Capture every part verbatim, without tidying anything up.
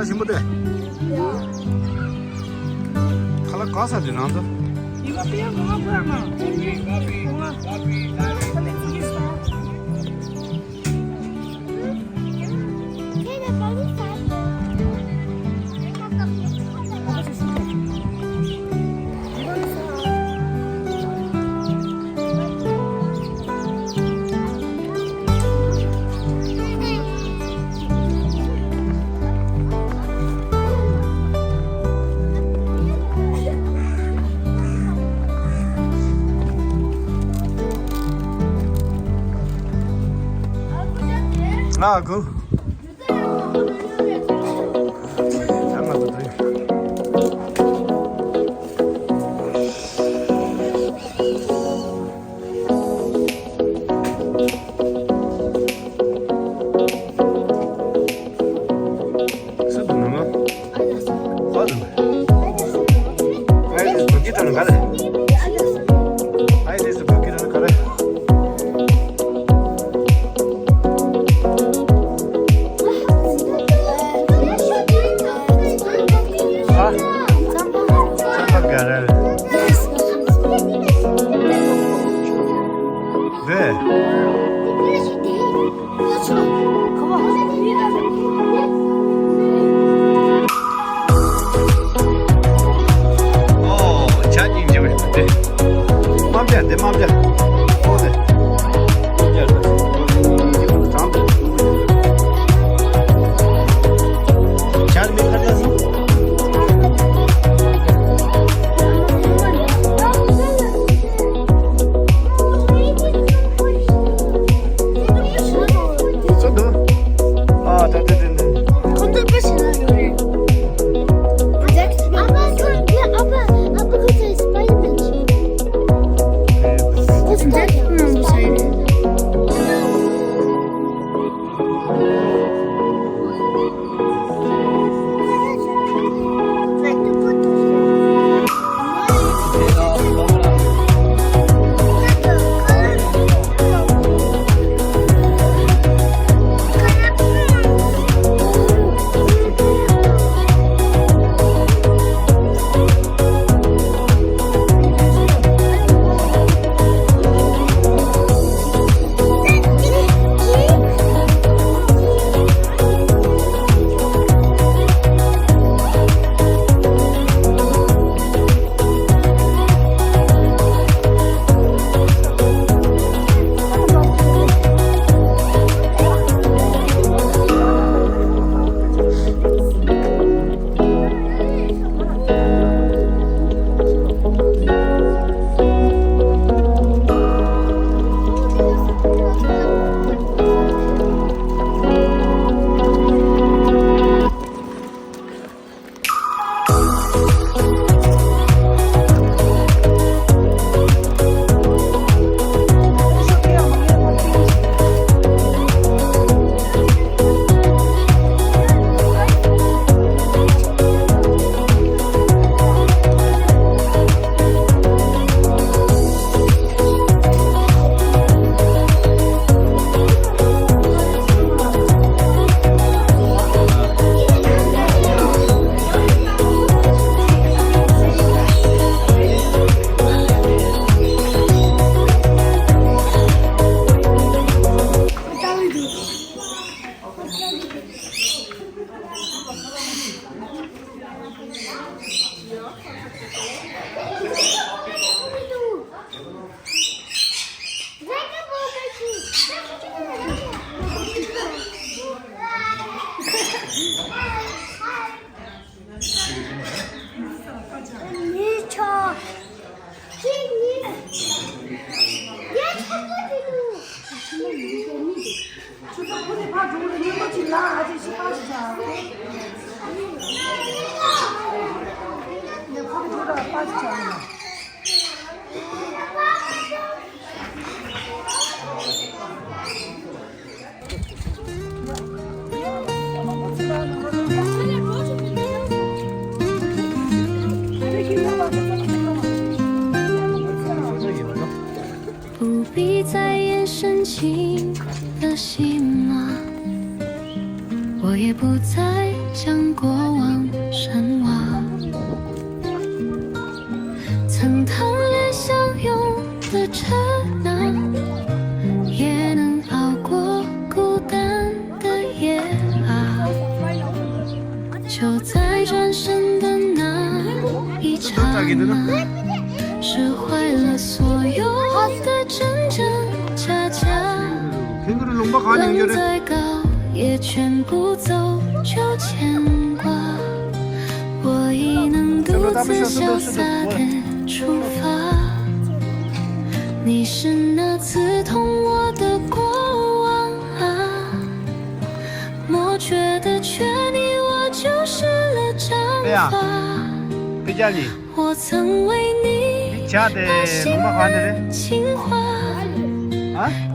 ཞིམ་པོ་དེ། ཁ་ལག་ག་ས་དེ་རང་ཚོ། ང་གུ། 将过往深挖。曾贪恋相拥的刹那，也能熬过孤单的夜啊。就在转身的那一刹那，释怀了所有的真真假假。冷再高也全部走就牵挂。我已能独自潇洒的出发。你是那刺痛我的过往啊，磨绝的却你我旧时了章法。我曾为你把心满情花，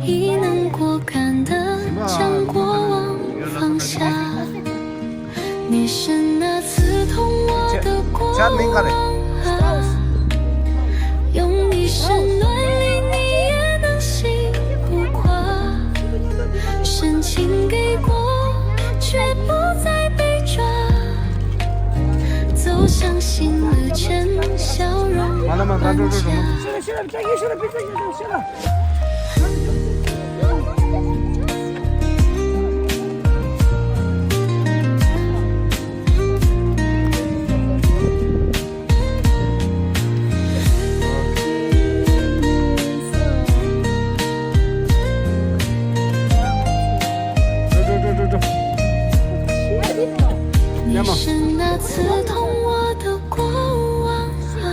已能果敢的将过往放下。你是那刺痛我的过往啊，用一生暖你，你也能心不挂。深情给过，却不再被抓。走向新旅程，笑容满家。你是那刺痛我的过往啊，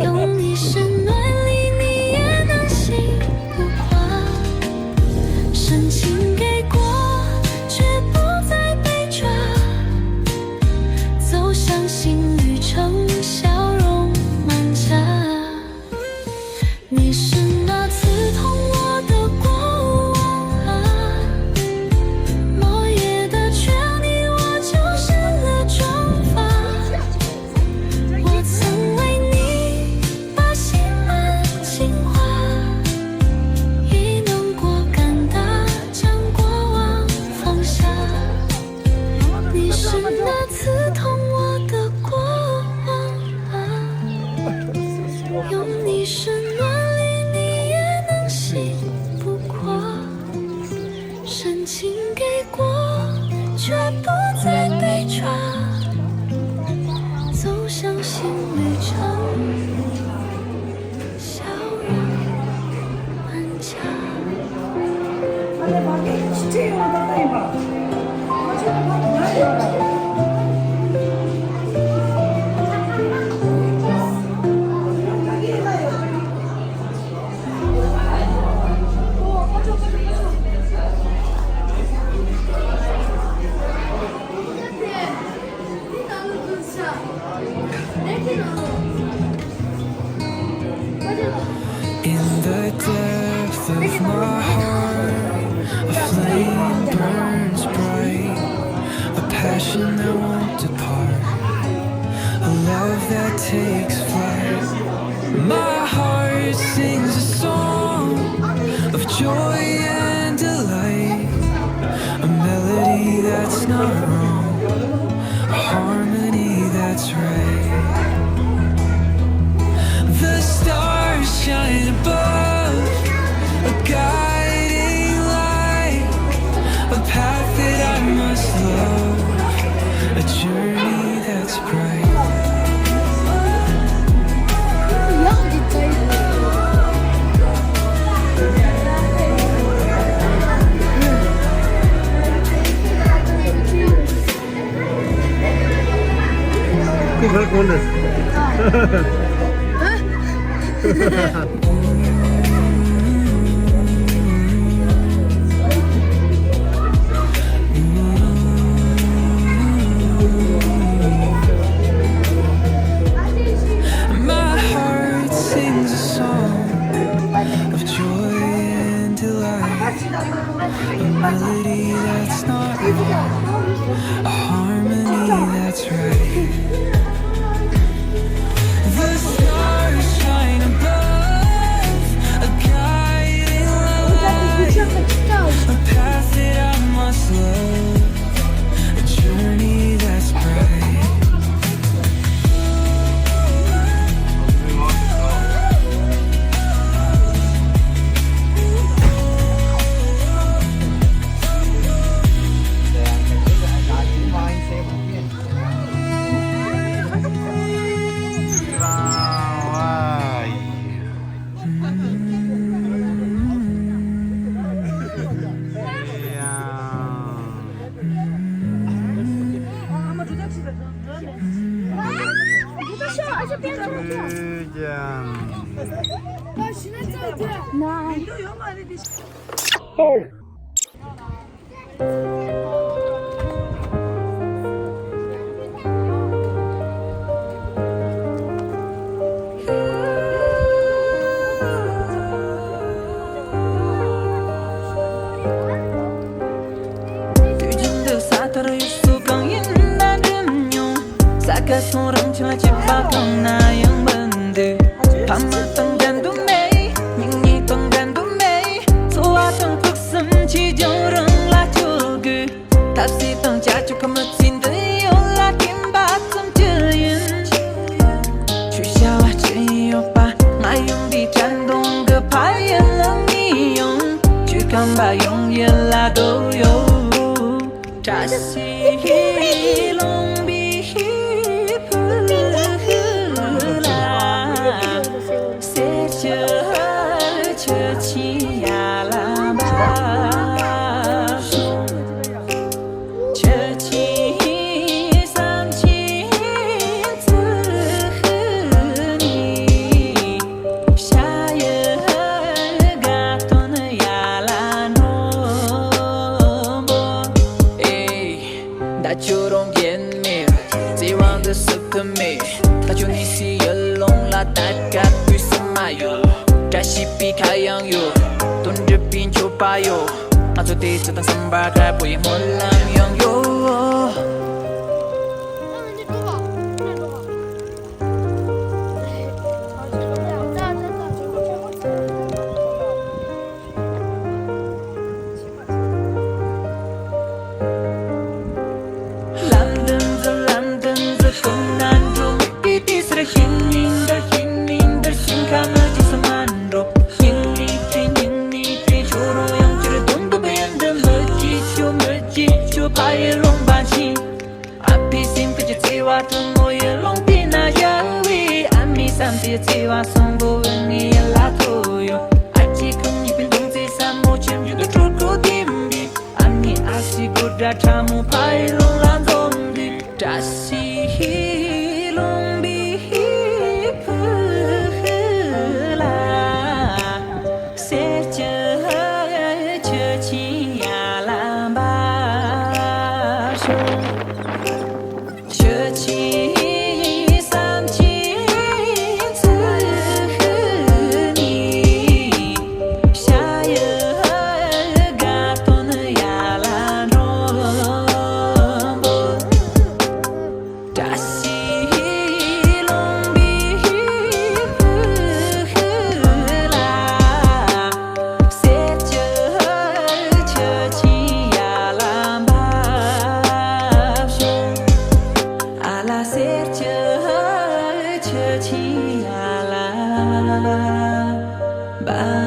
用一生暖你，你也能心不挂。深情给过，却不再被抓。走向新旅程，笑容满家。你是那刺痛我的过往啊，落叶的却你我旧时的妆发。我曾为你把心满情花，已能果敢的将过往放下。你是那刺痛我的过往啊，用你是暖你，你也能心不挂。深情给过，却不再被抓。走向新旅程。 In the depth of my heart, a flame burns bright, a passion that won't depart, a love that takes flight. My heart sings a song of joy and delight, a melody that's not wrong, a harmony that's right. The stars shine above, a guiding light, a path that I must love, a journey that's bright. My heart sings a song of joy and delight, a melody that's not wrong, a harmony that's right. The stars shine above, a guiding light, a path that I must love, a དུས་རྒྱུན་དུ་ས་མཐར་ཡུལ་སུ་གང་ཡིན་ན་འགྲིམ་མྱོང་། ས་ཁ་སོང་རང་ཁྱིམ་ལ་སྐྱིད་པ་གང་ན་ཡང་མི་འདུག་ཕ་མ་དང་འགྲན་དུ་མེད། སྙིང་ཉེ་དང་འགྲན་དུ་མེད། འཚོ་བ་དང་ཕུགས་བསམ་ཆེ་ཆུང་རང་ལ་བཅོལ་དགོས། ཐབས་ཤེས་དང་བྱ་སྤྱོད་ཁོ་མོ་ཚོའི་འདོད་ཡོན་ལ་བརྟེན་པ་ཙམ་གྱིས་ཡིན། ཆོས་བྱ་བ་ཅི་ཡོད་པ་ང་ཡོང་དུས་དྲན་གདུང་གི་ཕ་ཡུལ་ལ་ངས་ཡོང་། ཆོས་ཁམས་པ་ཡོང་ཡུལ་ལ་འདོད་ཡོད། བཀྲ་ཤིས་ལུང་པའི་ཕུག་ལ། སེར་སྐྱ་ཁྱུ་ཆེན་ཡར་ལ་འབབ་སོང་། ཁྱུ་ཆེན་བསམ་ཆེན་བརྩི་ནས། ཤ་ཡི་དགའ་སྟོན་ཡར་ལ་འགྲོ་འབོ། ཨེ། ད་ཁྱོད་རང་རྒན་མེད། བརྩེ་བ་འདི་སྲིད་དུ་མེད། ད་ཁྱོད་ནི་སི་ཡི་ལུང་ལ་ད་ག་དུས་སུ་མ་ཡོད། བཀྲ་ཤིས་པའི་ཁ་གཡང་ཡོད། དོན་འགྲུབ་པའི་མཆོད་པ་ཡོད། ང་ཚོ་དེ་ཚོ་དང་བསམ་པ་དཀར་པོ་ཡི་སྨོན་ལམ་ཡང་ཡོད། ལམ་འདི་ཚོ་ལམ་འདི་ཚོ་ཀུན་ན་འགྲོ་མི་དེ་དེ་སར་ཤིང་ནི་འདི་ཤིང་ནི་འདི་ཤིང་ཁ་མ་ཅི་སུ་མ་འགྲོ། ཤིང་ནི་དེ་ཉིན་ནི་དེ་ཆོ་རོ་ཡང་ཅིར་དུང་དུ་བེན་འདི་མི་ཅི་ཆོ་མི་ཅི་ཆོ་ཕ་ཡི་ལུང་པ་ཕྱིན། ཨ་ཕའི་སེམས་ཁུར་གྱི་བརྩེ་བ་དྲོན་མོ་ཡི་ཀློང་དེ་ན་བཞག་པའི་ཨ་མའི་བསམ་དེ་བརྩེ་བ་སྲུང་པོ་བའི་ངའི་ཡིད་ལ་ཐོ་ཡོད། ཨ་ཅེ་ཁོང་གཉིས་པའི་མདུང་རྩེ་ཟབ་མོ་ཁྱིམ་རྒྱུད་དུ་སྤྲུལ་སྐུ་ལྡན་པའི་ཨ་མའི་ཨ་ཕྱི་དགོད་སྒྲ་ཕྲ་མོ་ཕ་ཡི་ལུང་ལ་འཛོམས་པའི། བཀྲ་ཤིས་ལུང་པའི་ཕུག་ལ། སེར་སྐྱ་ཁྱུ་ཆེན་ཡར་ལ་འབབ་སོང་། ཁྱུ་ཆེན་བསམ་ཆེན་བརྩི་ནས། ཤ་ཡི་དགའ་སྟོན་ཡར་ལ་འགྲོ་འབོ། བཀྲ་ཤིས་ལུང་པའི་ཕུག་ལ། སེར་སྐྱ་ཁྱུ་ཆེན་ཡར་ལ་འབབ་ཤོག། ཨ་ལ་སེར་སྐྱ་ཁྱུ་ཆེན་ཡར་ལ་འབབ།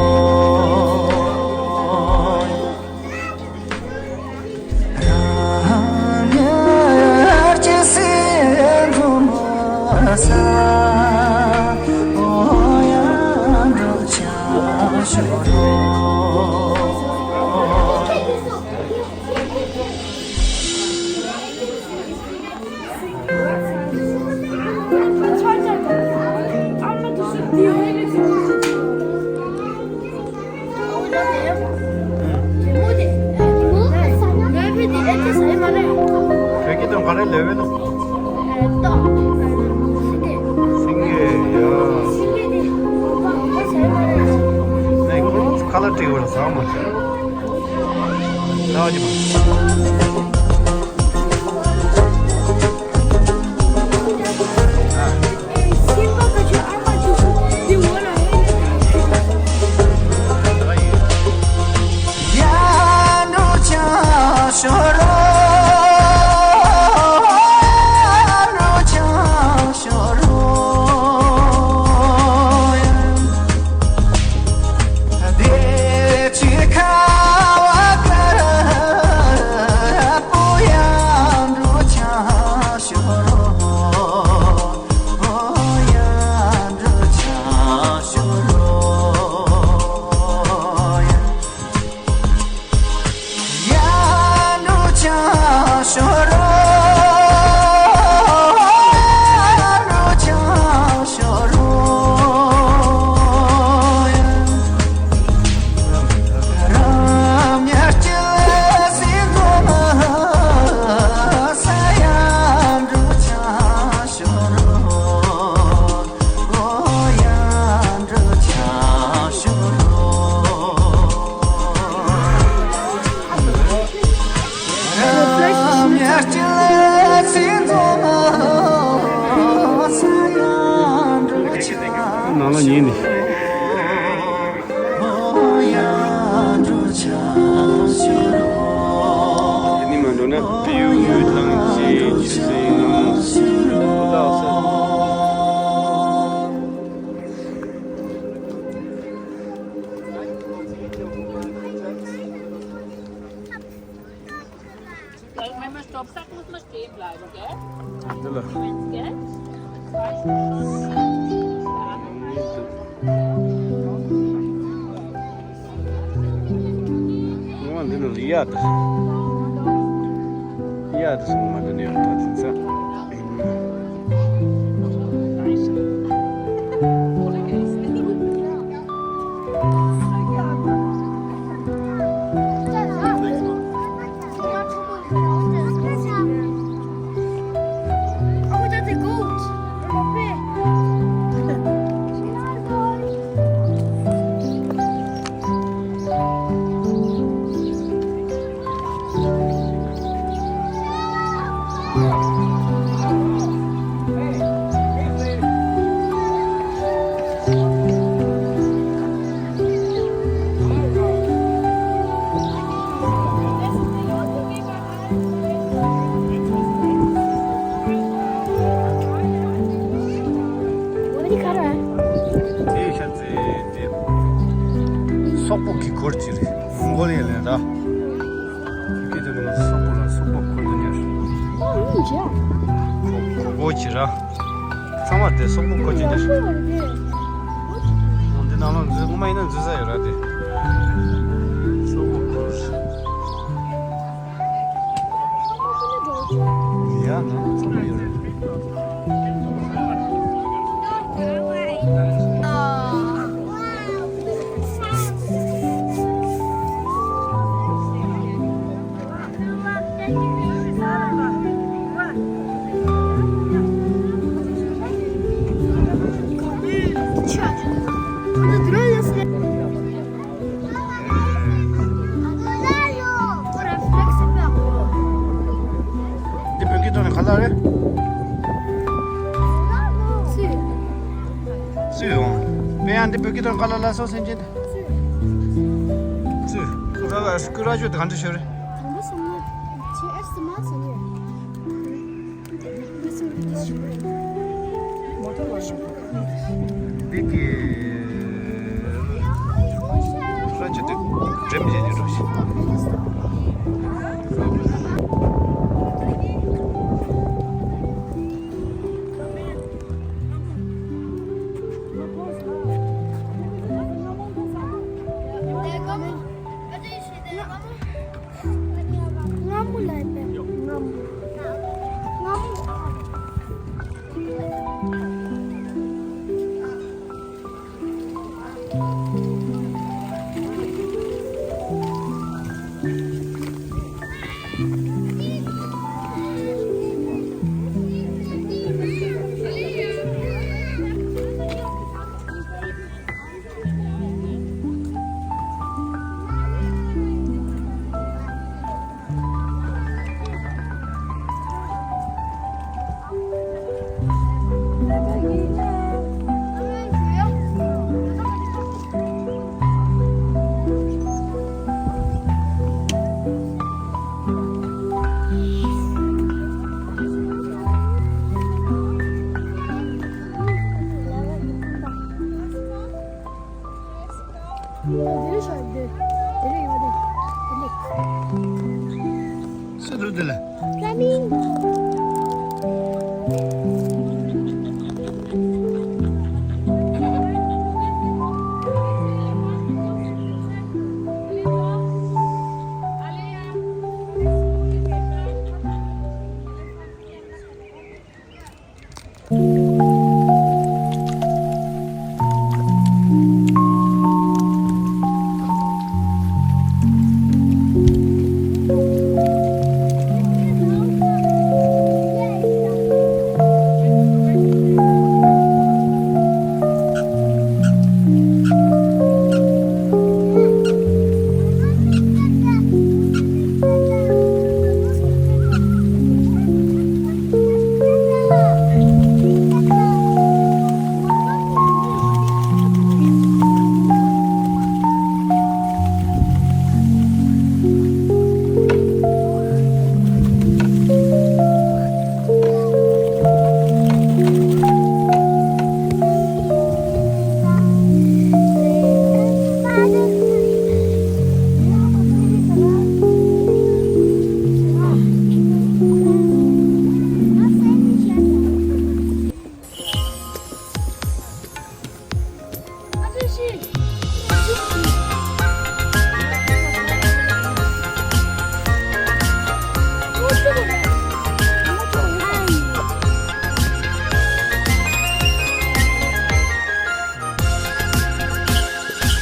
བོད་སྐད་དང་ག་རེ་ལབ་ཡོད་ན། སེང་གེ་ཡ། ནས་ཁོ་ཁ་ལག་སྤྲད་དགོས་ལ་ཟ་མ་ཟ། ཟ་བ་ཅི་མ། ནང་ལ་ཉན་ནས། དེ་ནི་མ་འགྲོ་ན་བེའུ་ཡུལ་ཐང་ཆེ་ཆེ་སེ་ངམ་ཧུ་ཏའོ་ས། Wenn man stoppt, sagt, muss man stehen bleiben, gell? འདི་ལ། Wenn es geht, zwei Stunden. ངོ་མ་འདི་ནི་ཡ་དེ། ཡ་དེ་སོང་མ་འདི་ནི་ཡོད་ད་དེ་ཚ། Oh, that's a goat. དེ་ཤ་ཚའི་དེ་སོག་པོ་གི་གུར་ཅིག་རེད། མོང་གོ་ལི་ཡ་ལ་ར། ཁྱེད་ཚོ་ལ་སོག་པོ་ལ་སོག་པོ་གུར་དུ་ཉར། ཨོ་ཡིན་ཅི། གོ་གོ་ཅི་ར། ཚང་མ་དེ་སོག་པོ་གུར་ཅིག་ཉར། ཨོ་འདི་ནང་ལ་འཛུལ་ངོ་མ་ཡིན་ན་འཛུལ་ས་ཡོད་ར་དེ། སོག་པོ་གུར། ཡ་ན་ཚང་མ་ཡོད་རེད། འདི་བོད་སྐད་ཐོག་ནས་ག་ལ་རེད། སུས་ཡོང་། དཔེ་ཡང་འདི་བོད་སྐད་ཐོག་ག་ལ་ལ་སོ་སེམས་ཅན་དེ། སུས། ཁོ་ར་ལ་སྐུ་ར་ཞོ་དེ་ག་འདྲ་ཞོ་རེད། དང་པོ་སོང་ན་ཆེ་ཨེ་སི་མ་སོང་ཡོད། འདི་གི། སྔ་མོ་ལ་ཡིན་པས། སྔ་མོ། སྔ་མོ། སུ་འདུག་དེ་ལ། Flamingo.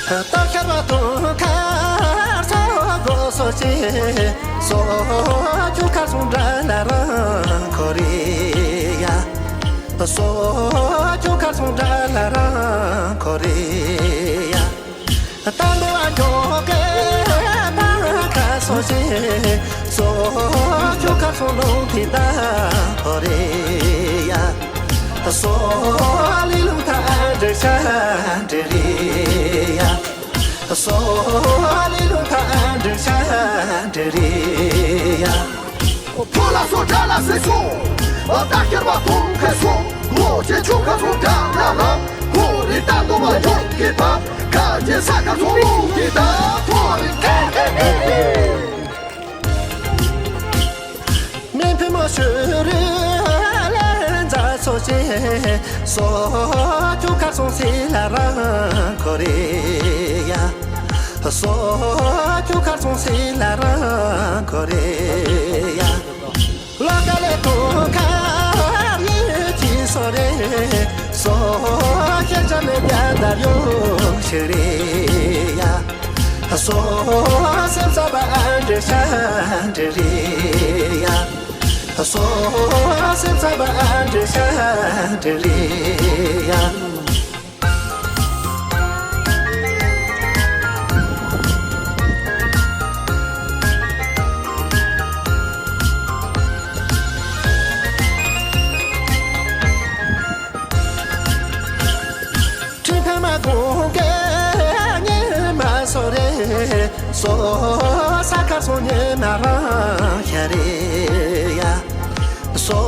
སྟག་ཤར་བ་དུང་དཀར་སོག་སྒོ་སོག་ཅེས། སོག་ཆུ་ཁ་སོང་འདྲ་ལ་རང་ཁོ་རེ་ཡ། སོག་ཆུ་ཁ་སོང་འདྲ་ལ་རང་ཁོ་རེ་ཡ། ད་འདོ་བ་འགྱོ་གེ་པ་ཁ་སོག་ཅེས། སོག་ཆུ་ཁ་སོང་ལུང་དེ་ད་ཁོ་རེ་ཡ། སོ་ལི་ལུང་ཐ་འདྲེ་ཤ་འདྲེ་རེ་ཡ། སོ་ལི་ལུང་ཐ་འདྲེ་ཤ་འདྲེ་རེ་ཡ། ཕོ་ལ་སོ་དགྲ་ལ་སེ་སོ། འོ་ད་ཁྱེར་བ་ཐོང་ཁེ་སོ། ལོ་ཆེ་ཆུ་ཁ་སོ་དགྲ་ལ་ར། ཁོ་རི་ད་དོ་བ་ཡོད་ཀྱི་ད། ཁ་ཆེ་ས་ཁ་སོ་ལུང་གི་ད། ཐོ་རི་ཁེ་ཁེ་ཁེ་ཁེ། མི་ཕི་མོ་ཤུ་རུ་ལ་འཛའ་སོ་ཅེ། སོ་ཁྱུ་ཁ་སོང་སི་ལ་རང་ཁོ་རེ་ཡ། སོ་ཁྱུ་ཁ་སོང་སི་ལ་རང་ཁོ་རེ་ཡ། ལོ་ཀ་ལེ་ཐོ་ཁ་ཡི་ཅི་སོ་རེ། སོ་ཁྱེད་ཅག་ལེ་བྱ་ད་ཡོ་ཤི་རེ་ཡ། སོ་སེམས་ས་བ་འདྲེ་ཤ་འདྲེ་རེ་ཡ། སོ་སེམས་ས་བ་འདྲེ་ཤ་འདྲེ་རེ་ཡ། ཁྲི་ཕ་མ་གུང་གེ་ཉི་མ་སོ་རེ། སོ་ས་ཁ་སོ་ཉི་མ་རང་ཤ་རེ་ཡ། སོ་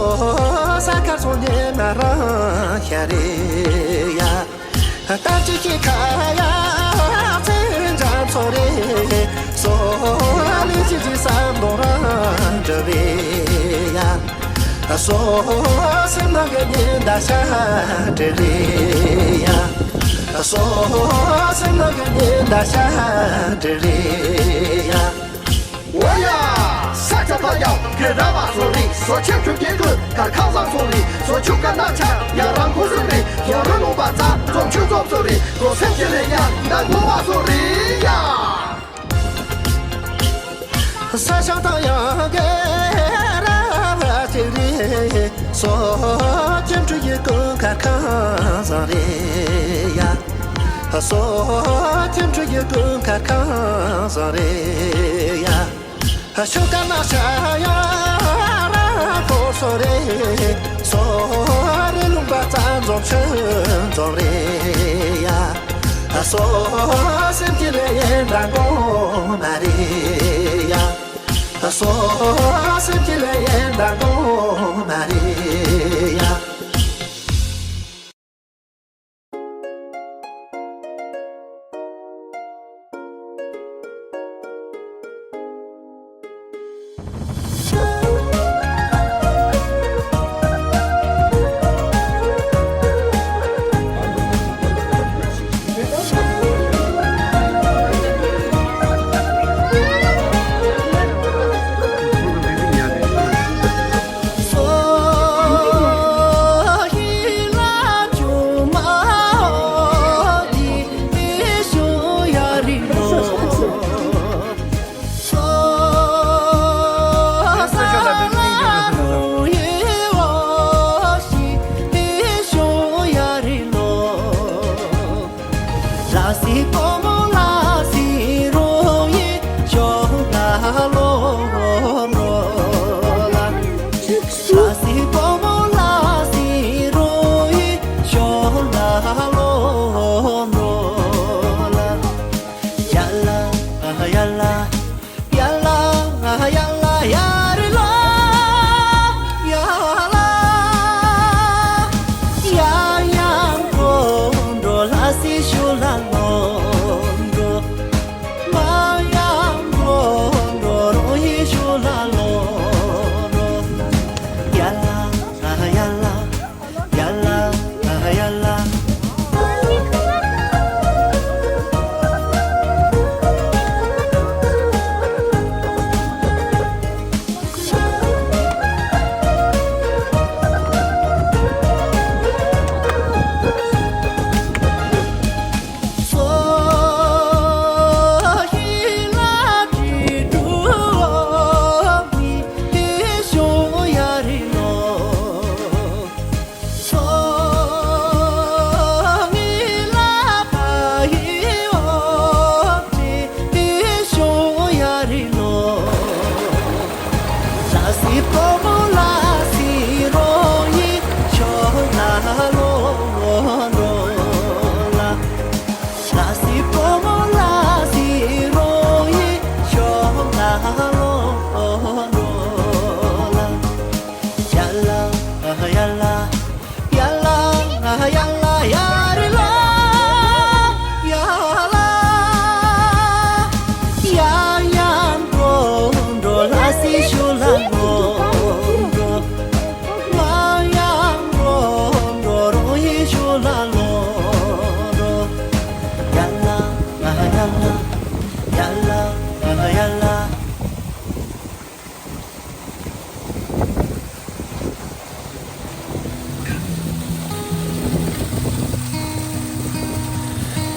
ས་ཁ་སོ་ཉི་མ་རང་ཤ་རེ་ཡ། ད་ཅི་ཁྱི་ཁ་ཡ་ཚེ་འཇམ་སོ་རེ། སོ་ལི་ཅི་ཅི་བསམ་མོ་རང་འདྲ་བེ་ཡ། སོ་སེམས་ནང་གི་ཉི་ཟླ་ཤ་འདྲེ་རེ་ཡ། སོ་སེམས་ལ་གི་ནི་ད་ཤ་འདྲེ་རེ་ཡ། འོ་ཡ། ས་ཆ་ད་ཡང་གི་ར་བ་སོ་རི་སོ་ཆེན་ཆུ་སྐྱེ་ཀུན་གར་ཁང་བཟང་སོ་རི་སོ་ཆུ་ཀ་ན་ཆ་ཡ་རང་ཁུ་སོ་རི་སོ་རི་ལུང་པ་ཚ་འཛོམས་ཆུ་འཛོམས་སོ་རི་སོ་སེམས་ཀྱི་ལས་ཡ་ད་ངོ་བ་སོ་རི་ཡ། ས་ཞང་དང་ཡང་གེ་ར་ཅིག་རེད། སོ་ཅན་ཀྲུ་ཡི་ཀུན་མཁར་ཁང་བཟང་རེད་ཡ། སོ་ཅན་ཀྲུ་ཡི་ཀུན་མཁར་ཁང་བཟང་རེད་ཡ། ཤོ་ཀ་ན་ཤ་ཡ་ར་ཀོ་སོ་རེད། སོ་རི་ལུང་པ་ཙམ་འཛོམས་ཆུ་འཛོམས་རེད་ཡ། སོ་སེམས་ཀྱི་ལས་ཡན་འདྲ་གོ་མ་རེད་ཡ། སོ་སེམས་ཀྱི་ལས་ཡན་འདྲ་གོ་མ་རེད་ཡ།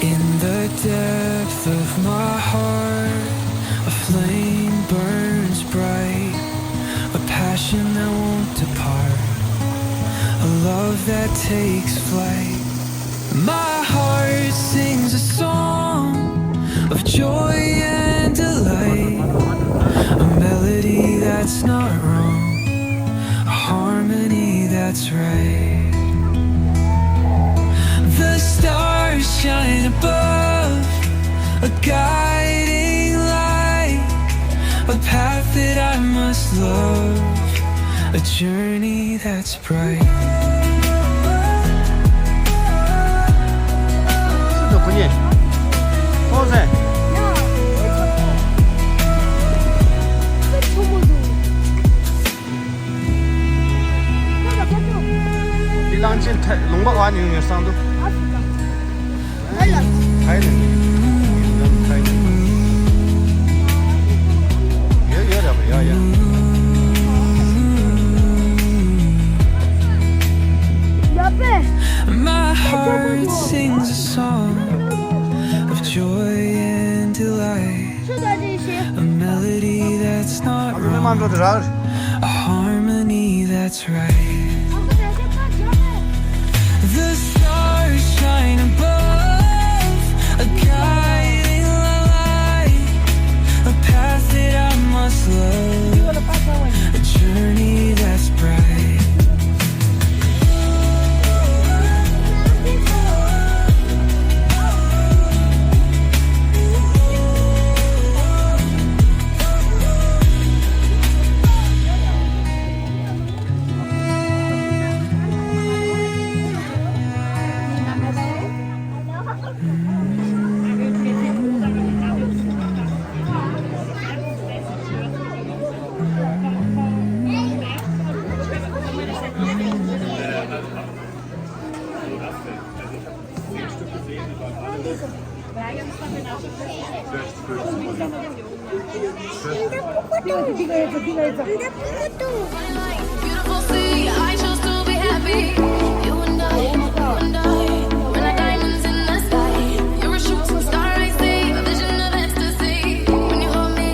In the depth of my heart, a flame burns bright, a passion that won't depart, a love that takes flight. My heart sings a song of joy and delight, a melody that's not wrong, a harmony that's right. The stars shine above, a guiding light, a path that I must love, a journey that's bright. འདི་གླང་ཆེན་ལུང་པ་བ་ཉུང་ཉུང་སང་འདུག། མ་འགྲོ་དེ་རག། A harmony that's right. The stars shine above, a guiding light, a path that I must love, a journey that's bright. Beautiful sea, I chose to be happy. You and I, you and I, we're like diamonds in the sky. You're a shooting star, I see, a vision of ecstasy. When you hold me,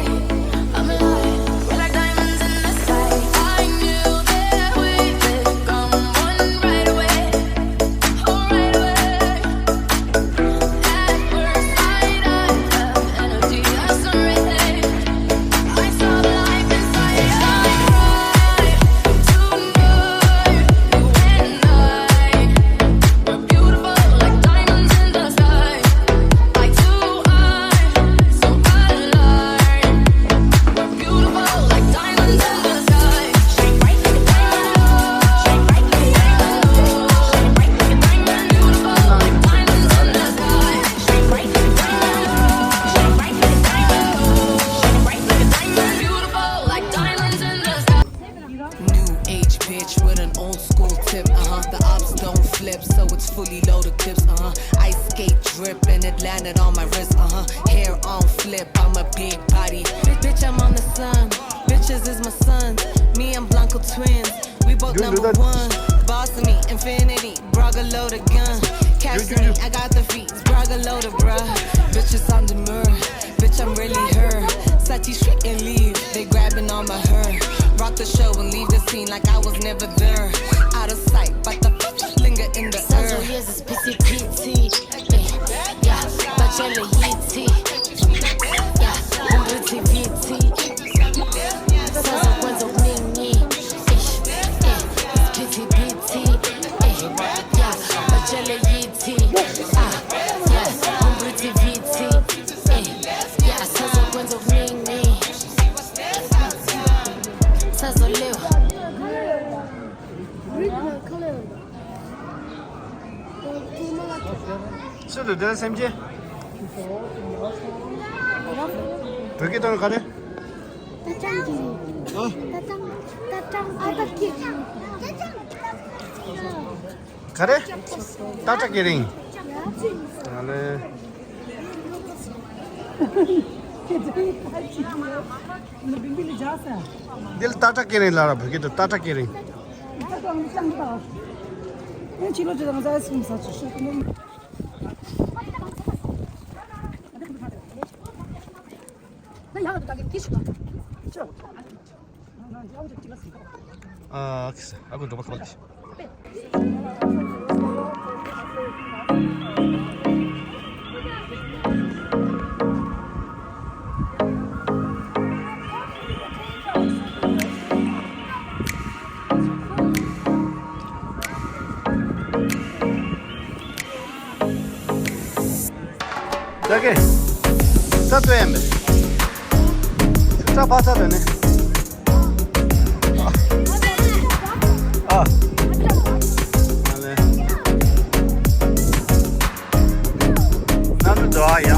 I'm alive. We're like diamonds in the sky. I knew that we'd become one right away. Oh, right away. At first sight, I felt energy, a certain New age bitch with an old school tip, uh-huh. The ops don't flip, so it's fully loaded clips, uh-huh. Ice skate drip and it landed on my wrist, uh-huh. Hair on flip, I'm a big body. Bitch, I'm on the sun. Bitches is my sons. Me and Blanco twins. We both number one. Boss of me, infinity. Braga loaded gun. Cash me, I got the fees. Braga loaded, bruh. Bitches on the mirror. Bitch, I'm really her. Sati street and leave. They grabbing on my hair. Rock the show and leave the scene like I was never there. Out of sight, but the linger in the air. P C P T, eh, yeah, Bachelor E T, yeah, T V T, Saza Kwanza Mini, eh, eh, P C P T, eh, yeah, Bachelor E T, ah, yeah, T V T, eh, yeah, Saza Kwanza Mini, Saza Leo. Green color. སུ་ལ་འདི་ལ་སེམས་ཅན། བོད་སྐད་ཐོག་ནས་ག་རེ། ཏ་ཅང་གི་རིང་། ཨ། ཏ་ཅང་། ཏ་ཅང་གི་རིང་། ག་རེ། ཏ་ཅང་གི་རིང་། ཨ་ལེ། འདི་ལ་ཏ་ཅང་གི་རིང་ལབ་ར། བོད་སྐད་དུ་ཏ་ཅང་གི་རིང་། ཨ་ཁི་ས་ཨ་ཁུ་འགྲོ་པ་ཁ་པར་ད་གེ། ད་ལྟོས་ཡ་མེད། ད་ཕ་ཚ་ལ་ནི། ཨ། ཨ། ཨ་ལེ། ན་ནུ་འགྲོ་ཨ་ཡ།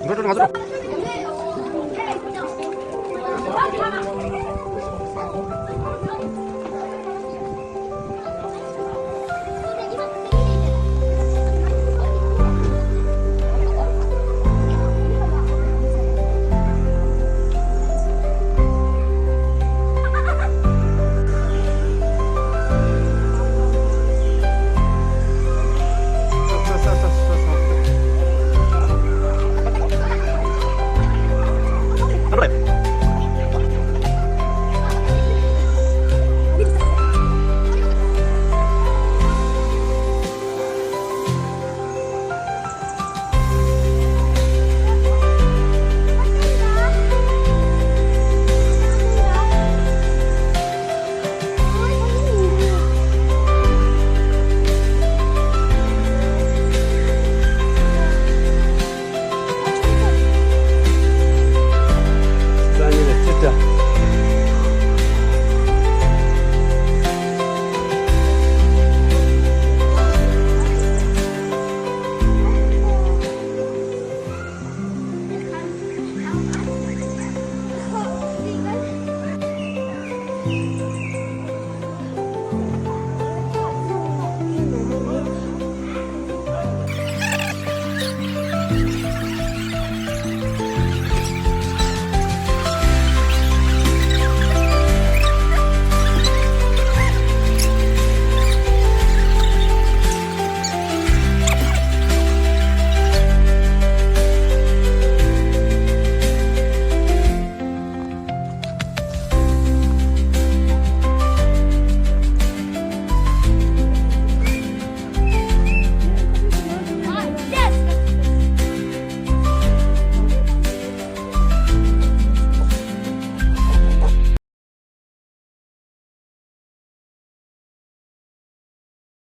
འགྲོ་འགྲོ་ང་ཚོ།